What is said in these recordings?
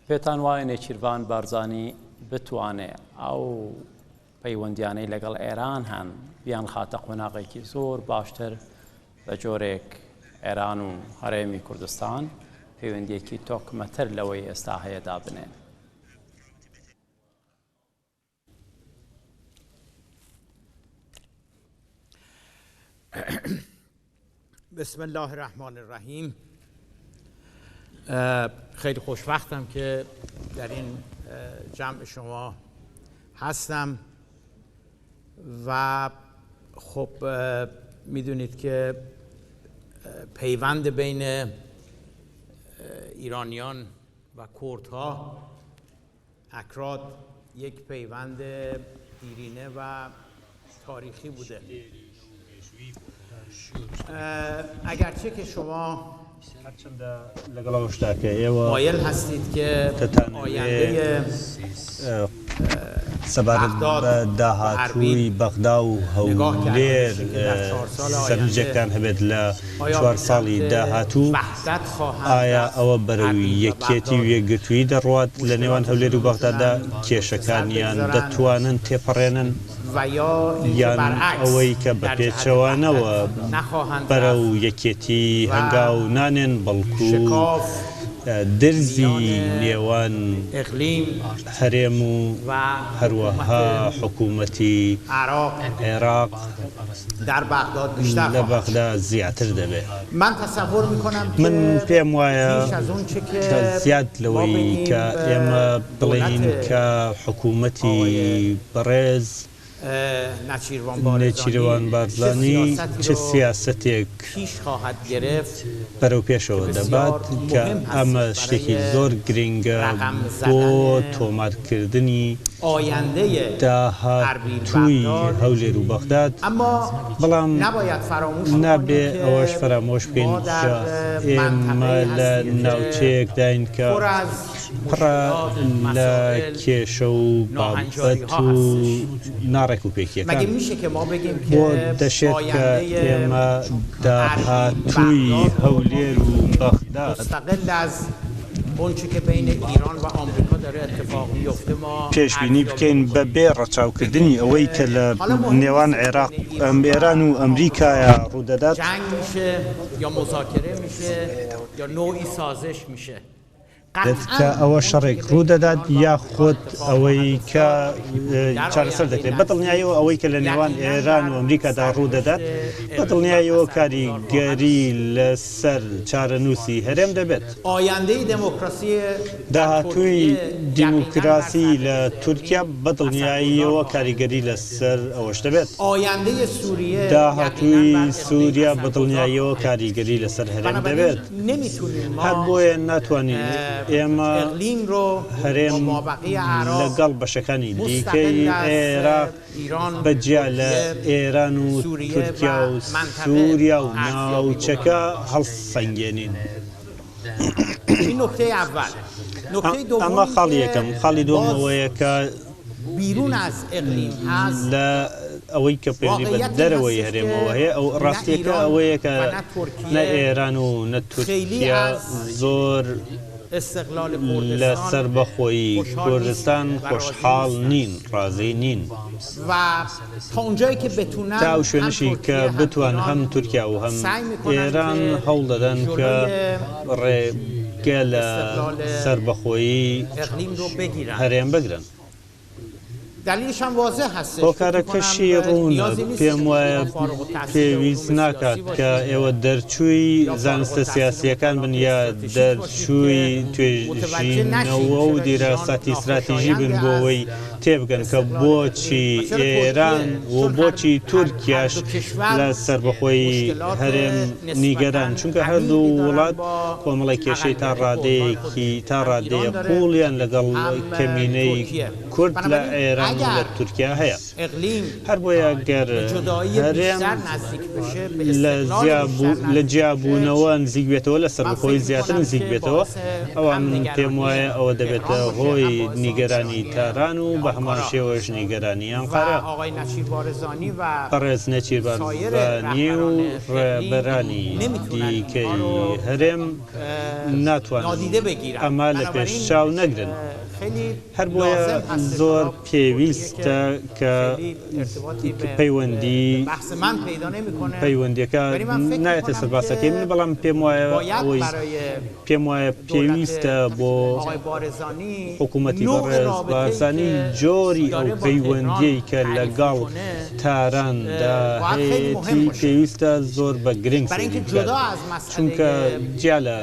پێتان وایە نێچیرڤان بارزانی بتوانێ ئەو پەیوەندیانەی لەگەڵ ئێران هەن بیانخاتە قۆناغێکی زۆر باشتر بە جۆرێک ئێران و هەرێمی کوردستان پەیوەندیەکی تۆکمەتر لەوەی ئێستا هەیە دابنێن؟ بسم الله الرحمن الرحیم خیلی خوشبختم که در این جمع شما هستم و خب میدونید که پیوند بین ایرانیان و کردها اکراد یک پیوند دیرینه و تاریخی بوده اگرچه که شما هەرچەندە لەگەڵ ئەوەشدا کە ئێوە مایل هستید که دەتانەوێ آینده سەبارەت بەغداد بە و داهاتووی ئەربیل بەغدا و نگاه کرده هەولێر باشید که در چهار سال آینده سەرنجێکتان هەبێت لە آیا چوار به ساڵی سمت داهاتوو، وحدت خواهند ئایا رفت ئەوە بەرەو اربیل و یەکێتی و بغداد یەکگرتوویی دەڕوات لە نێوان هەولێر مشکلاتشون و بەغداددا میتونن پشت سر کێشەکانیان بگذارن دەتوانن تێپەڕێنن؟ و یا اینکه یان برعکس ئەوەی کە بە در جهت پێچەوانەوە وحدت نخواهند بەرەو رفت یەکێتی و هەنگاو نانێن بەڵکو شکاف درزی میان نێوان اقلیم هەرێم و و هەروەها حکومت حکوومەتی عراق عێراق در بغداد بیشتر لە خواهد شد. بەغدا زیاتر دەبێ. من تصور میکنم من که پێم وایە بیش از اونچه کە که زیاد ما لەوەی بگیم کە ئێمە بڵێین دولت کە حکوومەتی آقای بەڕێز نچیروان بارزانی نێچیروان چه بارزانی سیاستی چ رو سیاسەتێک پیش خواهد گرفت بەرەو که پێشەوە بسیار دەبات کە مهم ئەمە هستش شتێکی برای زۆر گرینگە رقم بۆ زدن تۆمارکردنی آینده اربیل داهاتووی بغداد هەولێر و بەغداد، اما بەڵام نباید فراموش بکنیم نابێ که ئەوەش فەرامۆش بکەین ما کە در ئێمە منطقه‌ای لە هستیم که ناوچەیەکداین کە پر از پڕە مشکلات لە مسائل کێشە و بابەت ناهنجاری‌ها و هستش. ناڕێک و مگه پێکییەکان. میشه که ما بگیم بۆ که دەشێت کە آینده ئێمە اربیل داهاتووی بغداد رو هەولێر و بەغداد مستقل از اونچه که بین ایران و آمریکا داره اتفاق میفته ما پێشبینی ارزیابی بکەین بە بکنیم بێ ڕەچاوکردنی ئەوەی کە لە حالا مهم نێوان نیست که عێراق بین ایران ئێران و و آمریکا ئەمریکایا ڕوودەدات. جنگ میشه یا مذاکره میشه یا نوعی سازش میشه دێت کە قطعا ئەوە اونچه شەڕێک که بین ڕوودەدات ایران و آمریکا یاخود اتفاق ئەوەی خواهد کە افتاد در چارەسەر آینده دەکرێت. بە نزدیک دڵنیاییەوە ئەوەی کە لە نێوان یقینا ئێران بر و ئەمریکادا ڕوودەدات سرنوشت بە اقلیم و دڵنیاییەوە اثرگذار خواهد کاریگەری بود. لەسەر چارەنووسی هەرێم دەبێت. آینده دموکراسی در داهاتووی ترکیه یقینا بر دیموکراسی لە سرنوشت تورکیا اقلیم بە اثرگذار دڵنیاییەوە خواهد بود. کاریگەری لەسەر ئەوەش دەبێت. آینده سوریه یقینا داهاتووی بر اقلیم سووریا بە اثرگذار دڵنیاییەوە خواهد بود. کاریگەری لەسەر هەرێم بنابراین دەبێت. نمیتونیم هەر ما بۆیە ناتوانین ئێمە اقلیم رو با هەرێم مابقی عراق لەگەڵ بەشەکانی دیکەی مستقل از عێراق ایران بە جیا لە ترکیه ئێران و سوریه تورکیا و و منطقه سووریا و ارزیابی ناوچەکە بکنیم. هەڵسەنگێنین. این نکته اول. نکته دوم ئەمە این خاڵی که یەکەم. خاڵی دووەم باز ئەوەیە کە بیرون از اقلیم هست لە ئەوەی کە پەیوەندی بە واقعیت این دەرەوەی هستش هەرێمەوە که هەیە ئەو نه ڕاستیەکە ایران ئەوەیە کە و نه نە ترکیه ئێران و نە خیلی تورکیا از زۆر استقلال لە کردستان سەربەخۆیی خوشحال کوردستان نیستن و راضی خۆشحاڵ نیستن نین، ڕازی نین. و تا اونجایی که تا بتونن ئەو هم شوێنەشی کە ترکیه هم بتوان ایران هەم تورکیا و هەم سعی میکنن ئێران که هەوڵ دەدەن کە جلوی ڕێگە لە استقلال سەربەخۆیی اقلیم رو بگیرن. هەرێم بگرن. دلیلش هم واضح هستش. فکر میکنم هۆکارەکەشی ڕوونە، نیازی نیستش پێم که شما وایە فارغ التحصیل علوم پێویست سیاسی ناکات کە باشید ئێوە دەرچووی یا فارغ زانستە التحصیل سیاسییەکان بن مطالعات یا استراتژیک باشید دەرچووی که متوجه نشید توێژینەوە و چرا ایران دیراساتی ستراتیژی بن ناخوشایند بۆ از ئەوەی تێبگەن کە استقلال بۆچی اقلیم و چرا ئێران ترکیه و چون هر بۆچی هر هر تورکیاش دو کشور لە سەربەخۆیی مشکلات هەرێم نیگەران، نسبتا چونکە هەردوو عمیقی دارن وڵات با کۆمەڵێک کێشەی تا اقلیت کردهای ڕادەیەکی خودشون تا هم ڕادەیە ایران داره قووڵیان لەگەڵ هم کەمینەی ترکیه. کورد لە بنابراین ئێران و لە اگر تورکیا هەیە. اقلیم هەر بۆیە گەر به جدایی هەرێم بیشتر نزدیک بشه به لە استقلال جیا بیشتر بوو لە نزدیک بشه جیابوونەوە نزیک بێتەوە لە من سەربەخۆیی فکر زیاتر میکنم نزیک که بێتەوە باعث ئەوا هم من پێم نگرانی وایە ئەوە دەبێتە تهران باشه هۆی هم باعث نیگەرانی نگرانی تاران و بە آمریکا. هەمان شێوەش نیگەرانی ئەنقەرە. بەڕێز نێچیر بارزانی و ڕێبەرانی دیکەی هەرێم ناتوانن ئەمە لە پێش چاو نەگرن. هەر بۆیە زۆر پێویستە کە پەیوەندی پەیوەندیەکە نایەتە سەر باسەکەی من بەڵام پێم وایە ئەوەی پێم وایە پێویستە بۆ حکوومەتی بەڕێز بارزانی جۆری ئەو پەیوەندیەی کە لەگەڵ تاراندا هەیەتی پێویستە زۆر بە گرنگ سەیری بکات چونکە جیا لە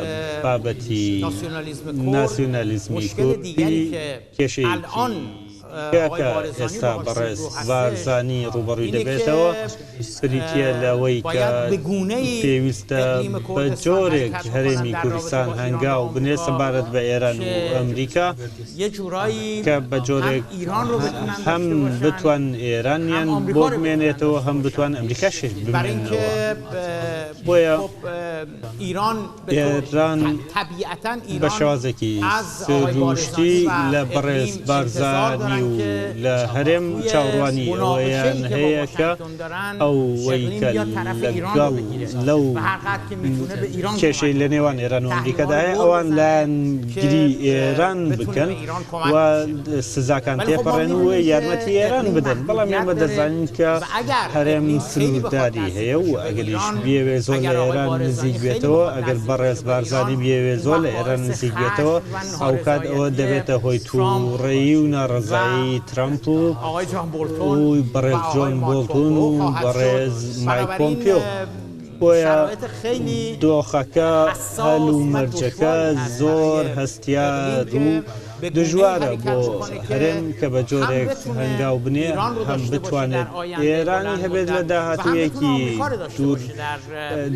بابەتی ناسیونالیزمی کوردی کێشەیەکی دیکە کە ئێستا بەڕێز بارزانی ڕووبەڕووی دەبێتەوە بریتییە لەوەی کە پێویستە بە جۆرێک هەرێمی کوردستان هەنگاو بنێت سەبارەت بە ئێران و ئەمریکا کە بە جۆرێک هەم بتوان ئێرانیان بۆ بمێنێتەوە هەم بتوان ئەمریکاشیش بمێننەوە. بۆیە ئێران بە شێوازێکی سروشتی لە بەڕێز بارزانی و لە هەرێم چاوەڕوانی ئەوەیان هەیە کە ئەوەی کە لەگەڵ لەو کێشەی لە نێوان ئێران و ئەمریکادا هەیە ئەوان لایەنگری ئێران بکەن و سزاکان تێپەڕێن و یارمەتی ئێران بدەن، بەڵام ئێمە دەزانین کە هەرێم سنوورداری هەیە و ئەگەریش بیەوێ زۆر لە ئێران نزیک بێتەوە، ئەگەر بەڕێز بارزانی بیەوێ زۆر لە ئێران نزیک بێتەوە، ئەوکات ئەوە دەبێتە هۆی تووڕەیی و ناڕەزایی ترەمپ و بەڕێز جۆن بۆڵتون و بەڕێز مایک پۆمپیۆ. بۆیە دۆخەکە، هەلومەرجەکە زۆر هەستیار و دژوارە بۆ هەرێم کە بە جۆرێک هەنگاو بنێ هەم بتوانێت ئێرانی هەبێت لە داهاتوویەکی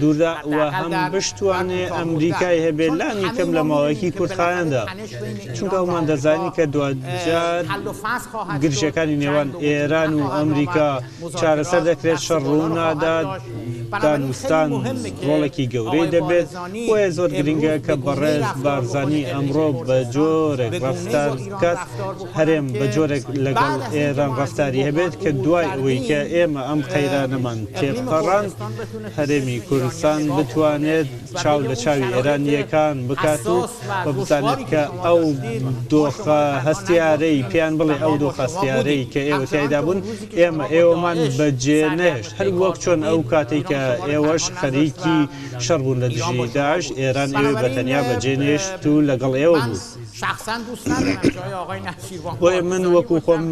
دووردا و هەم بشتوانێ ئەمریکای هەبێت لانی کەم لە ماوەیەکی کورتخایەندا، چونکە ئەومان دەزانین کە دواجار گرژیەکانی نێوان ئێران و ئەمریکا چارەسەر دەکرێت، شەڕ ڕوونادات، دانوستان ڕۆڵێکی گەورەی دەبێت، بۆیە زۆر گرنگە کە بەڕێز بارزانی ئەمڕۆ بە جۆرێک ڕەفتار بکات، هەرێم بە جۆرێک لەگەڵ ئێران ڕەفتاری هەبێت کە دوای ئەوەی کە ئێمە ئەم قەیرانەمان تێپەڕاند، هەرێمی کوردستان بتوانێت چاو لە چاوی ئێرانییەکان بکات و و بزانێت کە ئەو دۆخە هەستیارەی پێیان بڵێ ئەو دۆخە هەستیارەی کە ئێوە تیایدا بوون ئێمە ئێوەمان بەجێ نەهێشت هەر وەک چۆن ئەو کاتەی کە ئێوەش خەریکی شەڕ بوون لە دژی داعش ئێران ئێوەی بە تەنیا بەجێ نێشت و لەگەڵ ئێوە بوو. بۆیە من وەکو خۆم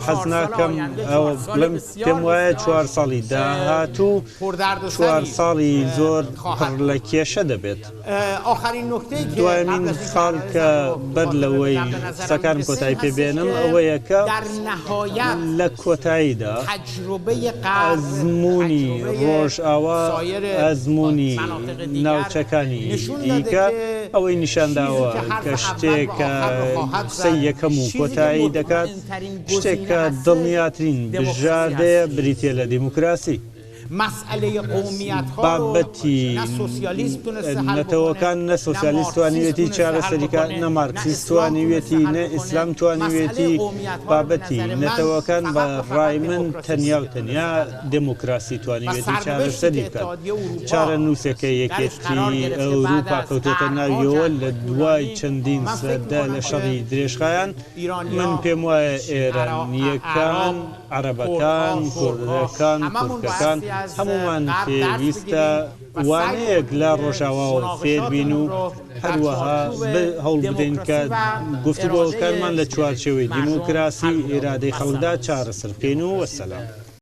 حەز ناکەم ئەوە بڵێم پێم وایە چوار ساڵی داهاتوو چوار ساڵی زۆر پڕ لە کێشە دەبێت. دوایەمین خاڵ کە بەر لەوەی قسەکانم کۆتایی پێ بێنم ئەوەیە کە لە کۆتاییدا ئەزموونی ڕۆژئاوا، ئەزموونی ناوچەکانی دیکە ئەوەی نیشانداوە کە شتێک کە قسەی یەکەم و کۆتایی دەکات، شتێک کە دڵنیاترین بژاردەیە بریتییە لە دیموکراسی. بابەتی نەتەوەکان نە سۆسیالیست توانیوێتی چارەسەری کات، نە مارکسیست توانیوێتی، نە ئیسلام توانیوێتی، بابەتی نەتەوەکان بە ڕای من تەنیا و تەنیا دێموکراسی توانیوێتی چارەسەری بکات. چارەنووسێک کە یەکێتی ئەوروپا کەوتۆتە ناویەوە لە دوای چەندین سەدە لە شەڕی درێژخایەن، من پێم وایە ئێرانییەکان، عەرەبەکان، کوردەکان، تورکەکان، هەموومان پێویستە وانەیەک لە ڕۆژاواوە فێربین و هەروەها هەوڵبدەین کە گفتوگۆکانمان لە چوارچێوەی دیموکراسی و ئیرادەی خەڵکدا چارەسەر بکەین و وەسەلام.